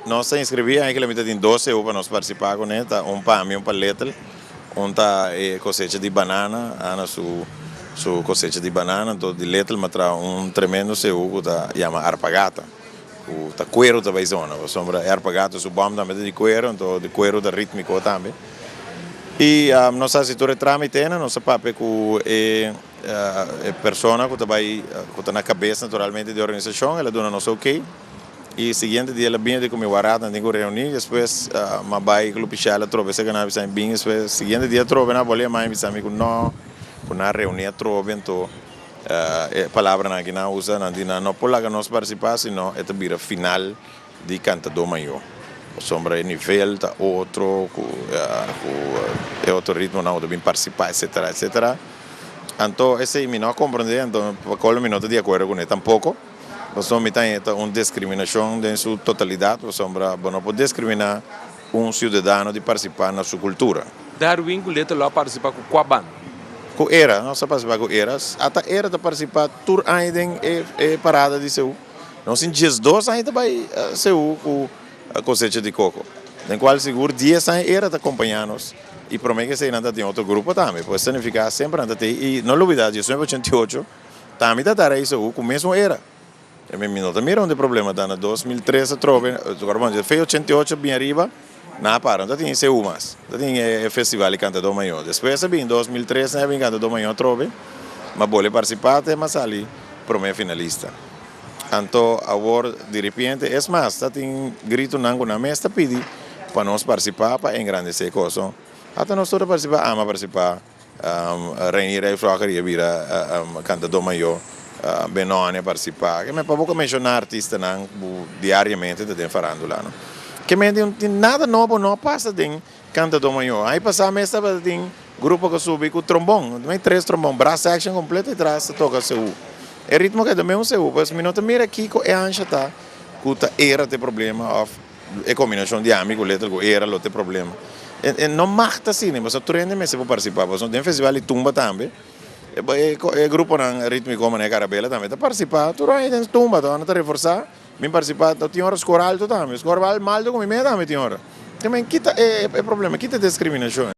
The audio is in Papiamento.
Nos a inskribí, eigenlijk mi ta tin dos seú pa nos partisipá kuné, ta un pa mi, un pa Little. Un ta e kosecha di banana, Ana su su kosecha di banana, anto di Little mi a traha un tremendo seú ku ta yama Arpagata, ku ta kueru ta bai zona, pasobra e arpagata su bòm tambe ta di kueru, anto di kueru ta rítmiko tambe. I nos a hasi tur e trámitenan, nos a papia ku e e persona ku ta bai ku ta na kabes naturalmente di e organisashon, el a duna nos oké. I siguiente dia el a bini di ku mi warat nan tin ku reuní, despues m'a bai ku Lupishel atrobe esei ku nan a bisa mi bin, despues siguiente dia atrobe nan a bolbe yama mi bisa mi ku no, ku nan a reuní atrobe, anto e palabranan aki nan a usa, nan di nan no por laga nos partisipá sino e ta bira final di Kantadó Mayó, pasobra e nivel ta otro ku ku e otro ritmonan ku ta bin partisipá etcetera etcetera, anto esei mi no a komprendé, anto pa kolo mi no ta di akuerdo kuné tampoko. Pasobra mi ta haña ta un deskriminashon den su totalidat, pasobra bo no por deskriminá un siudadano di partisipá na su kultura. Darwin ku Leto lo a partisipá ku kua banda? Ku Era, nos a partisipá ku Era. Ata Era ta partisipá tur aña den e parada di Seú. Nos tin diesdos aña ta bai Seú ku kosecha di koko, den kual sigur dies aña Era ta kompañá nos i promé ke esei nan ta tin otro grupo tambe. Pues signifiká semper nan ta tei i no lubidá diesnuebe ochenta i ocho Tambe ta tara Isaú ku mesmo era. E mi no ta mira unda e problema ta. Na 2003 atrobe, perdon, fe 88 bin ariba, nan a para. No ta tin Isaú mas. No ta tin e festival di Kantadó Mayó. Despues a bin 2003 nan a bin Kantadó Mayó atrobe, ma bole partisipá te m'a sali promé finalista. Anto awor diripiente, es mas, ta tin gritonan ku nan mes ta pidi pa nos partisipá pa engrandesé e kos. Ata nos tur a partisipá, ami a partisipá. Reinier Rijfroger i a bira kantadó mayó. Benoni a partisipá. Ke men pa bo ka menshoná artistanan ku diariamente ta den farándula no. Ke men tin nada nobo no a pasa den kantadó mayó. Aña pasá mes tabata tin grupo ku a subi ku trombon. Tin tres trombon, brass section kompleto i tras ta toka seú. E ritmo keda mesun seú. Pues mi no ta mira kiko e ansha ta ku ta era ta e problema òf. E kombinashon di ami ku letra ku era lo ta e problema. E no mag ta asina, pasobra tur hende mester por partisipá. Pasobra den festival di tumba tambe e gruponan ritmiko manera Karabela tambe ta partisipá. Tur aña den tumba ta ta reforsá bin partisipá. Ta tin ora skor alto tambe. Skor malto ku mi mea tambe tin ora. Kita e problema, kita e diskriminashon.